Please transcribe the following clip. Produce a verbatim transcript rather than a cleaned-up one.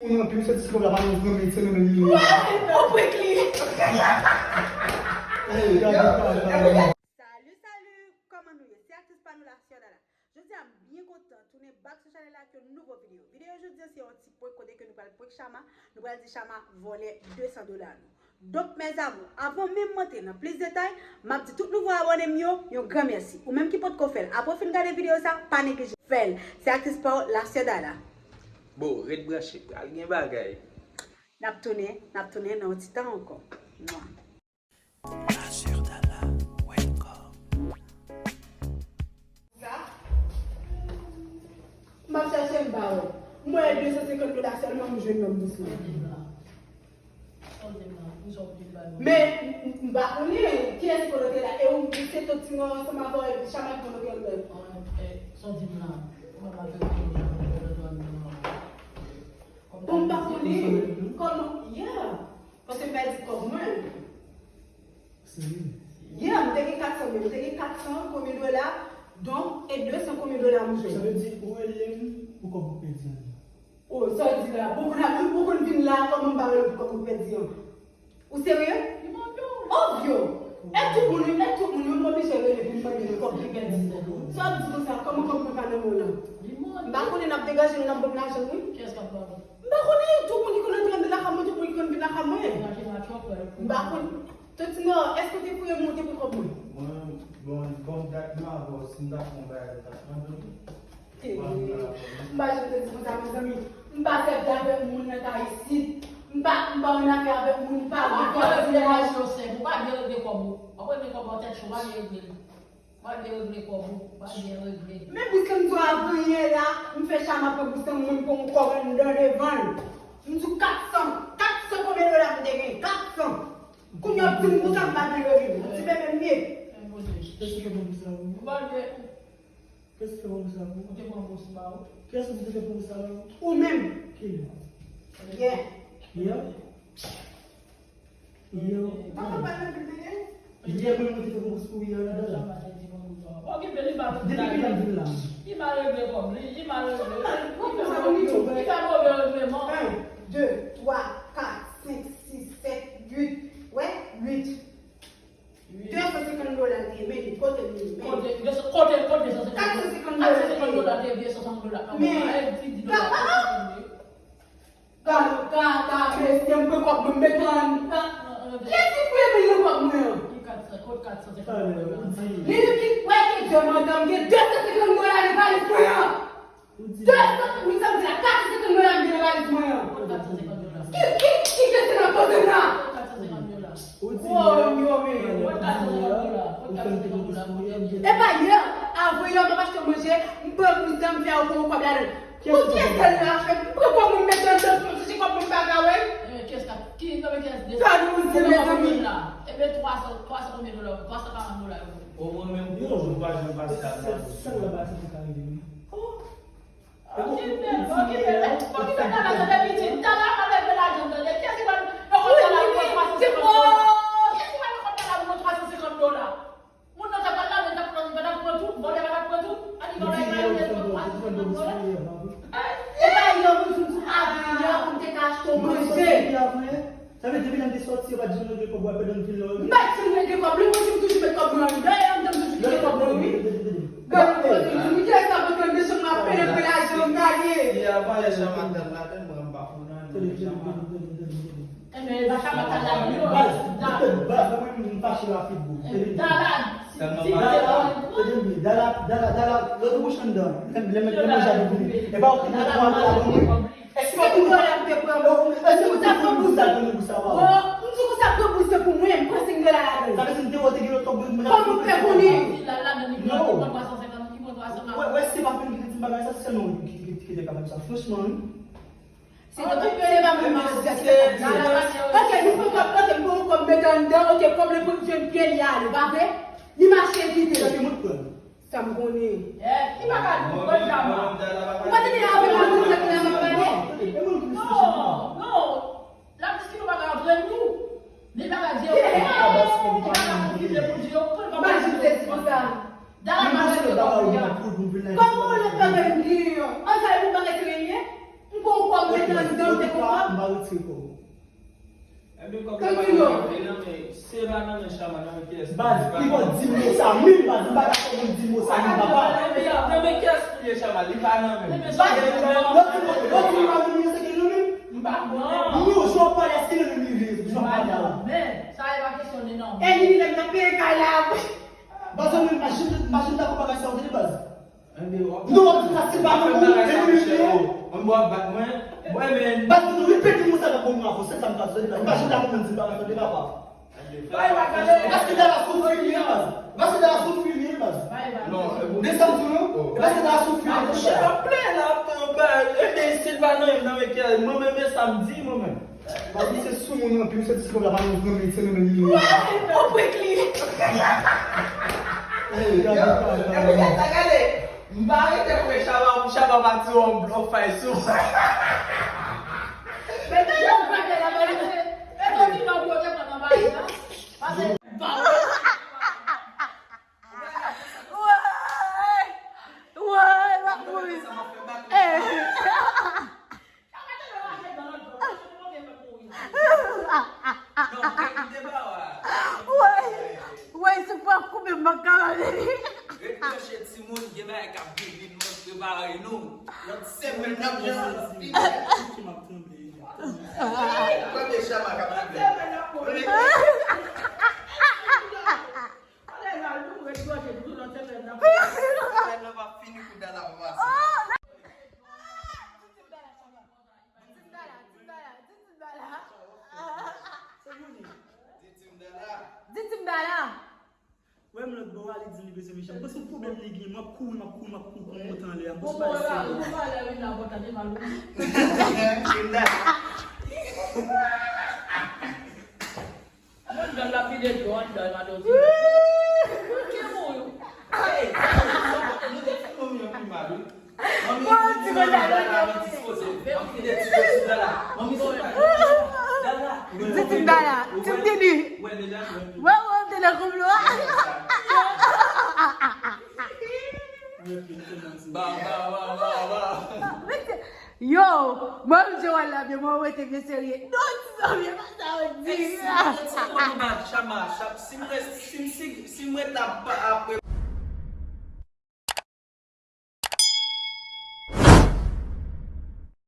Moun anpil, se ti kòb la pa nan granmèt, se nan men li ye. Ou prank li. Hey, gade, gade, gade. Salut, salut, kòman nou ye? Se aktris pa nou la, Sèda la. Jodi a, m byen kontan tounen back sou chanèl la ak yon nouvo videyo. Videyo jodi a, se yon ti prank kote ke nou pral prank Chama. Nou pral di Chama vòlè de san dola nou. Donk, mes amours, avan menm m antre nan plis detay, m ap di tout nouvo abòne m yo yon gran mèsi. Ou menm ki potko fè l, apre w fin gade videyo sa, pa neglije fè l. Se aktris pa w la, Sèda la. Bon, ret branche, pral gen bagay. N ap tounen, n ap tounen nan yon ti tan ankò. Mwa. La Sèda la, welcome. Sa? M ap chèche m pa wè. M wè de san senkant dola sèlman m jwenn nan bous mwen. Men, m, m pa konnen kiyès ki konn antre la. E ou, se Totinò ansanm avè w epi Chama ki konn antre anndan. Bon, m pa konnen kòman, yeah. Paske m pèdi kòb mwen. Yeah, m te gen kat san mil, m te gen kat san konbyen dola, donk, e de san konbyen dola m jwenn. Sa vle di, ou rele m pou kòb ou pèdi an. Oh, sa w di la? Bon, moun ap, ou konn vin la, kòman m pa rele w pou kòb ou pèdi an? Ou serye? Ovyo! E tout moun, e tout moun, yo m oblije rele pou m mande kòb ki pèdi. Sa w di konsa, kòman kòb mwen pa nan men w lan? M pa konnen n ap degaje nou, n ap ban m lajan, wi. Kiyès k ap ba w? M pa konnen, tout moun ki konn antre anndan lakay mwen, tout moun ki konn vin lakay mwen. M pa konnen. Totinò, èske w te fouye mwen, ou te pran kòb mwen? Mwen, bon, bon, dat mwen avè w, si m ta fè yon bagay, m ta pran de ou. M pa janm te di konsa, mezanmi. M pa sèvi avèk moun nan ta isit. M pa, m pa annafè avèk moun, m pa gen fòs di laj. Ou pa byen regle kòb ou. W ap regle kòb ou tèt cho, ou pa byen regle. Mwen te regle kòb ou, mwen te regle. Men bous lan m di w avan yè la, m fè Chama pran bous lan, mwen pran yon kòb anndan devan l. M di w kat san, kat san konbyen dola m te gen? Kat san. Kounye a w ap di m konsa m pa vle rele w. Ti bebe m ye. Kiyès ki te pran bous la pou ou? Kiyès ki te pran bous la pou ou? Ou te pran bous ba ou? Kiyès ki te pran bous la pou ou? Ou menm. Kilè? Yè. Yè? Yo. Papa pa nan Bib li ye? Yè, mwen, mwen te fè konprann pou yè la, la. Okipe li pa. Depi kilè l vin la? Li mal regle kòb li, li mal regle. Li fè move regleman. Un, deux, trois, quatre, cinq, six, sept, huit. Wè, huit. De san senkant dola l te ye, men li kote l ye, men. Kote, kote, kote de san senkant dola? Kat san senkant dola l te ye, de san senkant dola. Men, papa! Gade, gade, mesye, m pran kòb mwen, m mete l anndan. Kiyès ki fouye men nan kòb mwen an? Ki kat san, kot kat san senkant dola? Li di ki, wè ki dye madanm gen de san senkant dola nan valiz mwen an. De san, men sa m di la, kat san senkant dola m gen nan valiz mwen an. Kot kat san senkant dola? Ki, ki, ki kèsyon nan poze m la? Kot kat san senkant dola? Ou di, oh, yo, men. Ou fè m te gen dispo, e pa yè, avan yè, m ap achte manje, m pran bous lan, m fè yon kòb ladan l. Pou kiyès ke l la fè? M pran kòb mwen, m mete anndan, m chèche kòb mwen, m pa ka wè l. Kiyès la? Ki, nan men kiyès? Gade yon zen, mezanmi. Ebyen, twa san, twa san konbyen dola? Twa san karant dola yo. O mwen menm, pou yon jou, m pa janm pase a sa. Sa l la pase pou ka rive, wi. Okipe, okipe, okipe dala tande pitit, dala pa leve lajan tande. Kiyès ki pral nan kont dala pou pran twa san senkant dola? Kiyès ki pral nan kont dala pou pran twa san senkant dola? Moun nan t ap al la, men t ap pran, t ap pran tout, vòlè pa t ap pran tout. Ann vòlè pa t ap pran twa san senkant dola. E pa yè, moun sou tou avan yè, pou m te ka achte w manje. Sa vle di, depi lè m te sòti, yo pa t janm regle kòb, w ap pèdi anpil lè w regle. M pa t janm regle kòb, lè mwen di m toujou met kòb mwen anndan, e anndan m toujou kite kòb mwen, wi. Gade, mwen di, wi, kiyès k ap antre anndan chanm mwen ap pede pran lajan m gade. Si avan yè chanm anndan ladann, mwen, m pa konn anyen, chanm anndan. Enben, e pa chanm anndan la, wi, baz, baz, mwen, m fache rapid, bro. Dala, dala, dala, dala, dala, lòt bouch anndan, lè, lè, lè manje a vini. E pa ou ki nan twa dola, wi. Senk dola m te pran, bon. M di konsa pran bous la. Bon, m di konsa pran bous la pou mwen, m pran senk dola ladan l. Sa vle di m te wè w te gen lòt kòb mwen. Kòman w fè konnen? Non. Wè, wè, se pa mwen ki te di bagay sa, se sèlman ou ki, ki, ki, ki te ka fè sa. Franchman, wi. Se te pou peye pa mwen, mwen se te. Ok, nou pran kòb, ok, m pran yon kòb mete anndan, ok, kòb la pou jwenn pye li ale, pa vre? Li mache kite. Sa ki mwen pran? Sa m konnen. Eh, ki bagay nou pran djama? Ou pa tande avè m, mwen, mwen, mwen, mwen, mwen. Non, non. L ap diskite yon bagay antre nou. Men bagay di yo. Li pa ka konfime pou di yo. Kòman w lè bagay m di yo? An sa yon bagay serye? M pran yon kòb mete anndan, m te M pa retire kò m. Ebyen, kòb la pa nan men, nan men, se pa nan men Chama, nan men kiyès? Baz, li bon di mo sa, mil baz, m pa dakò moun di mo sa, mil papa. Nan men kiyès pou ye Chama, li pa nan men. Baz, lòt di mo, lòt di mo pa vin se ke nou menm. M pa konnen. Non, jan w pale, èske nou menm li vin, jan w pale a la? Men, sa e pa kesyon de non. E li menm nan peye kay la, wi. Baz, ou menm machin, machin ta kou bagay sa, ou te di baz. Non, w ap di sa, se pa nan moun, e li menm li ye. Mwen, mwen, mwen, mwen, men. Baz, nou repete mo sa nan bon mwa, se sa m ta di, baz. Machin ta kou moun di bagay sa, de papa. Paske dala sou fini an baz. Paske dala sou fini an baz. Non, e bon. De sa m di w, non? Paske dala sou fini an baz. Mwen menm, e sa m di, mwen menm. Baz, misye sou moun anpil, misye di se kòb la pa nan men, se nan men li ye. Ou prik li. Ey, gade, gade, gade. Gade, gade. M pa rete pou Chama, pou Chama pa tire yon blòf fay sou. Mete yon pakèt anba li. E kontinye pou yo te pran anba li la. Pase. Woy! Woy, m ap mouri. Eh. Woy, woy, si w pa koupe m, m ap ka rale li. Ret branche timoun, gen bagay k ap vini, nou prepare nou. Lòt semèn n ap jan. Premye Chama k ap rive. Semèn n ap fini kou dala pa pase. Di Timbala, Timbala, di Timbala. Di Timbala. Wè m lòt bò a, li di li bezwen mechan. Mwen se pwoblèm li gen, m ap kouri, m ap kouri, m ap kouri pou m monte anlè a. Mwen se pa eseye. Bon, bon, bon, bon, bon, bon, bon, bon, bon, bon. Mwen, dan la pide dlo anndan, madanm. Ki moun? Hey, nou te fè manmi an pi mal, wi. Manmi, manmi, manmi, Dala, manmi dispoze. Manmi te di, Dala. Manmi se pa Dala. Di Tim Dala. Tim Didi. Wè, deja, wè. Wè, wè, m te nan konplo a. Ba, ba, ba, ba, ba. Yo, mwen menm je wè l la byen, mwen rete byen serye. Non, ti zanmi, e pa sa yo di. Si mwen te konn bat Chama, Chama, si mwen, si, si, si mwen t ap apre